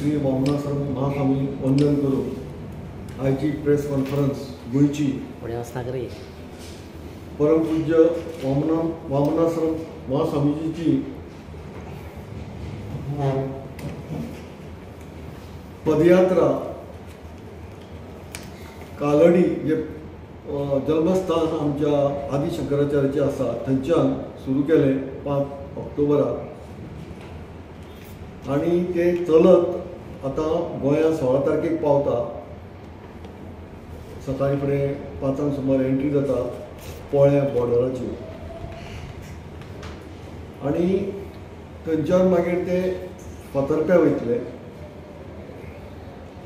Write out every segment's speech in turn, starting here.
श्री वामनाश्रम महास्वामी वंदन करून आयची प्रेस कॉन्फरन्स गोंयची परमपूज्य वामनाश्रम महास्वामीजीची पदयात्रा कालडी जे जन्मस्थान आमच्या आदि शंकराचार्याचे आसा थंयच्यान सुरू केलें 5 ऑक्टोबराक आनी ते चलत आतां गोंया 16 तारखेक पावता. सकाळी फुडें 5 सुमार एंट्री जाता पोळ्या बॉर्डराचेर आनी थंयच्यान मागीर ते फातर्प्या वयतले.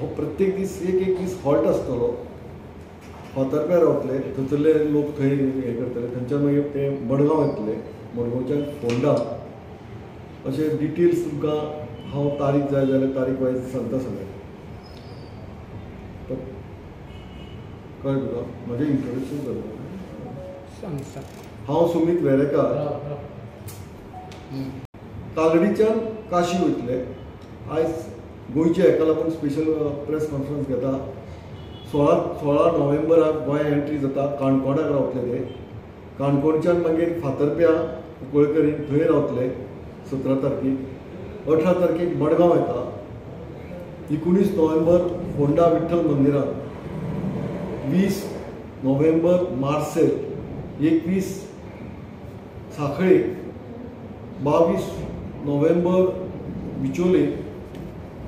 हो प्रत्येक दीस एक एक दीस हॉल्ट आसतलो. फातर्प्या रावतले, थंयसरले लोक थंय हें करतले, थंयच्यान मागीर ते मडगांव येतले, मडगांवच्यान फोंडा. अशे डिटेल्स तुमकां हांव तारीख जाय जाल्यार तारीख वायज सांगता सगळें. कळ्ळें तुका म्हजें इंट्रोडक्शन करता. हांव सुमीत वेरेकार, कालडीच्यान काशी वयतले. आयज गोंयच्या हेका लागून स्पेशल प्रेस कॉन्फरन्स घेता. 16 नोव्हेंबराक गोंया एंट्री जाता. काणकोणाक रावतले ते. काणकोणच्यान मागीर फातर्प्या कुंकळकरीन थंय रावतले 17 तारखेक. 18 तारखेक मडगांव येता. 19 नोव्हेंबर फोंडा विठ्ठल मंदिरात, 20 नोव्हेंबर मार्सेल, 21 साखळे, 22 नोव्हेंबर बिचोले,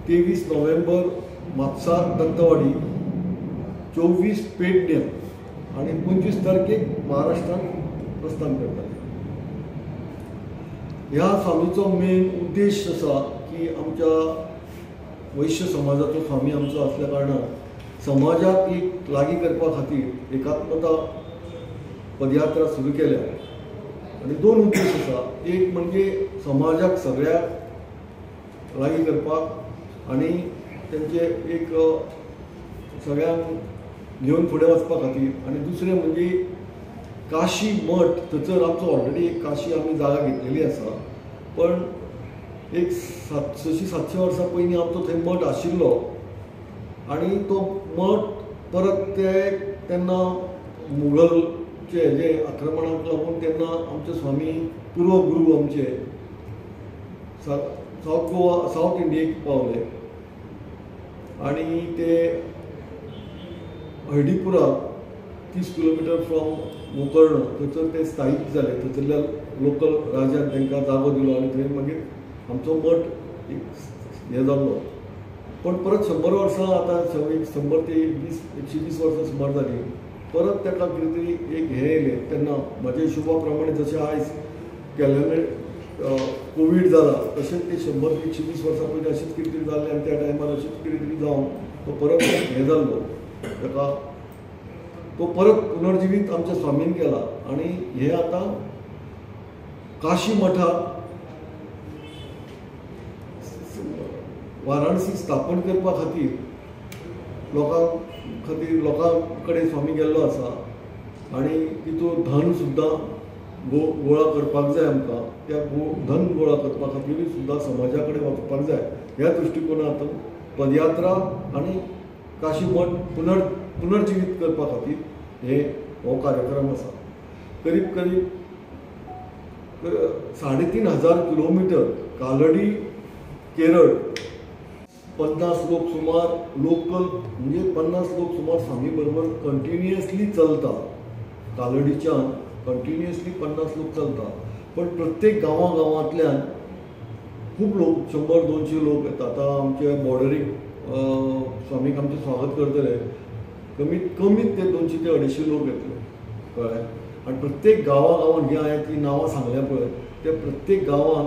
23 नोव्हेंबर म्हापसा दत्तवाडी, 24 पेडण्यां आनी 25 तारखेक महाराष्ट्रान प्रस्थान करता. ह्या स्वामीचो मेन उद्देश आसा की आमच्या वैश्य समाजाचो स्वामी आमचो आसल्या कारणान समाजाक एक लागीं करपा खातीर एकात्मता पदयात्रा सुरू केल्या. आनी 2 उद्देश आसा. एक म्हणजे समाजाक सगळ्याक लागीं करपाक आनी तेंचे एक सगळ्यांक घेवन फुडें वचपा खातीर, आनी दुसरें म्हणजे काशी मठ थंयसर आमचो ऑलरेडी एक काशी आमी जागा घेतलेली आसा, पण एक 600-700 वर्सां पयलीं आमचो थंय मठ आशिल्लो आनी तो मठ परत ते तेन्ना मुघलचे जे आक्रमणाक लागून तेन्ना आमचे स्वामी पूर्व गुरू आमचे सावथ गोवा सावथ इंडियेक पावले आनी ते हळदीपुरा 30 किलोमिटर फ्रॉम गोकर्ण थंयसर ते स्थायीक जाले. थंयसरल्या लोकल राजान तांकां जागो दिलो आनी थंय मागीर आमचो मठ एक हें जाल्लो. पण परत 100 वर्सां आतां 100 ते 120 वर्सां सुमार जालीं परत ताका कितें तरी एक हें येयलें. तेन्ना म्हाज्या हिशोबा प्रमाणे जशें आयज केल्ल्यान कोवीड जाला तशेंच ते 100-120 वर्सां पयलीं अशेंच कितें तरी जाल्लें आनी त्या टायमार अशेंच कितें तरी जावन तो परत हें जाल्लो. ताका तो परत पुनर्जिवीत आमच्या स्वामीन केला आनी हे आतां काशी मठाक वाराणसी स्थापन करपा खातीर लोकां खातीर लोकां कडेन स्वामी गेल्लो आसा आनी तितूंत धन सुद्दां गोळा करपाक जाय आमकां. त्या धन गोळा करपा खातीरूय सुद्दां समाजा कडेन वचपाक जाय. ह्या दृश्टिकोनांत पदयात्रा आनी काशी मठ पुनर्जिवीत करपा खातीर हे हो कार्यक्रम आसा. करीब करीब 3500 किलोमिटर कालडी केरळ 50 लोक सुमार लोकल म्हणजे 50 लोक सुमार स्वामी बरोबर कंटिन्युअसली चलता. कालडीच्यान कंटिन्युअसली 50 लोक चलता, पण प्रत्येक गांवा गांवांतल्यान खूब लोक 100-200 लोक येता. आतां आमचे बॉर्डरीक स्वामीक आमचें स्वागत करतले कमीत कमी ते 200 ते 250 लोक येतले. कळ्ळें? आनी प्रत्येक गांवा गांवान ही हांवें ती नांवां सांगल्या पळय ते प्रत्येक गांवान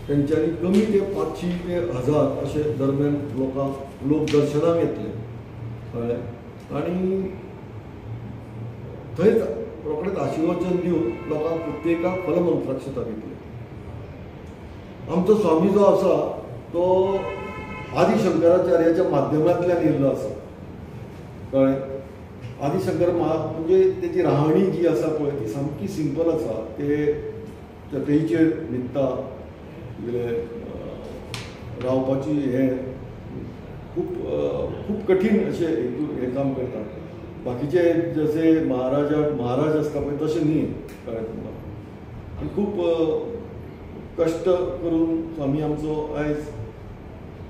तेंच्यांनी कमी ते 500 ते 1000 अशे दरम्यान लोक दर्शनाक येतले. कळ्ळें? आनी थंयच रोखडेच आशिर्वचन दिवन लोकांक प्रत्येकाक फलमंत्राक्षता दितले. आमचो स्वामी जो आसा तो आदि शंकराचार्याच्या माध्यमांतल्यान येयल्लो आसा. कळ्ळें? आदि शंकर म्हणजे तेजी राहणी जी आसा पळय ती सामकी सिंपल आसा. ते चटईचेर न्हिदता, रावपाची हें खूब खूब कठीण अशें हें काम करतात. बाकीचे जशे महाराज आसता पळय तशें न्ही, कळ्ळें तुमकां. आनी खूब कश्ट करून स्वामी आमचो आयज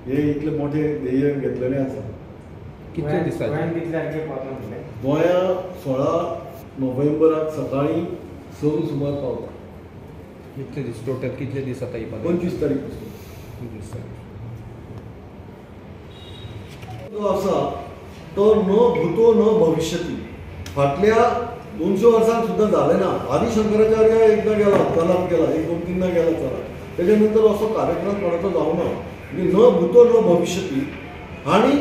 हे इतले मोठे ध्येय घेतलेलें आसा. कितले दिसांनी गोंया 16 नोव्हेंबराक सकाळीं 6 सुमार पावता. कितले दीस टोटल कितले दीस आतां 25 तारीख पासून 25 तारीख जो आसा तो न भूतो न भविष्यती. फाटल्या 200 वर्सांक सुद्दां जालें ना. आदि शंकराचार्य एकदां गेला चलात गेला, 1 2 3 गेला चलात, तेच्या नंतर असो कार्यक्रम कोणाचो जावना. म्हणजे न भूतो न भविष्यती आनी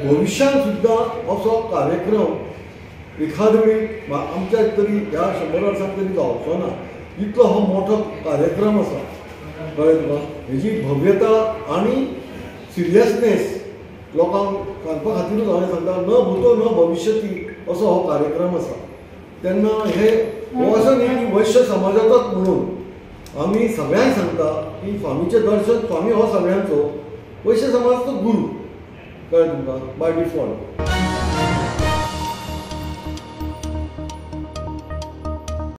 भविश्यांत सुद्दां असो कार्यक्रम एखाद वेळी आमच्या तरी ह्या 100 वर्सांक तरी जावचो ना, इतलो हो मोठो कार्यक्रम आसा. कळ्ळें तुका? हेजी भव्यता आनी सिरियसनेस लोकांक सांगपा खातीरूच हांवें सांगता न भूतो न भविष्यती असो हो कार्यक्रम आसा. तेन्ना हे हो असो न्ही की वैश्य समाजाचोच म्हणून आमी सगळ्यांक सांगता की स्वामीचें दर्शन, स्वामी हो सगळ्यांचो, वैश्य समाजाचो गुरू. कळ्ळें तुमकां? By default.